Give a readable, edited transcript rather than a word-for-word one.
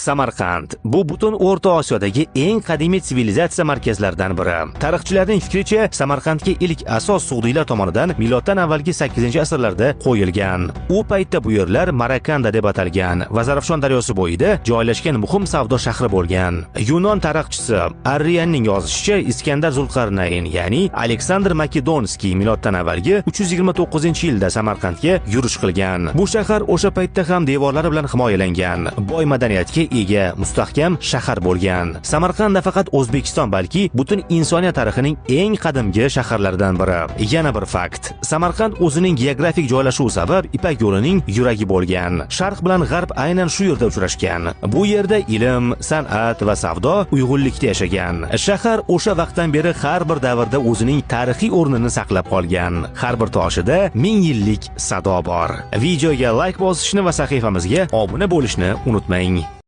Samarqand bu butun O'rta Osiyodagi eng qadimiy sivilizatsiya markazlaridan biri. Tarixchilarning fikricha, Samarqandga ilk asos sug'diylar tomonidan miloddan avvalgi 8-asrlarda qo'yilgan. U paytda bu yerlar Marakanda deb atalgan va Zarafshon daryosi bo'yida joylashgan muhim savdo shahri bo'lgan. Yunon tarixchisi Arrianning yozishicha, Iskandar Zulqarnayn, ya'ni Aleksandr Makedonskiy miloddan avvalgi 329-yilda Samarqandga yurish qilgan. Bu shahar o'sha paytda ham devorlari bilan himoyalangan, boy madaniyatga ega mustahkam shahar bo'lgan. Samarqand nafaqat O'zbekiston, balki butun insoniyat tarixining eng qadimgi shaharlaridan biri. Yana bir fakt. Samarqand o'zining geografik joylashuvi sabab Ipak yo'lining yuragi bo'lgan. Sharq bilan g'arb aynan shu yerda uchrashgan. Bu yerda ilm, san'at va savdo uyg'unlikda yashagan. Shahar o'sha vaqtdan beri har bir davrda o'zining tarixiy o'rnini saqlab qolgan. Har bir toshida ming yillik sado bor. Videoga like bosishni va sahifamizga obuna bo'lishni unutmang.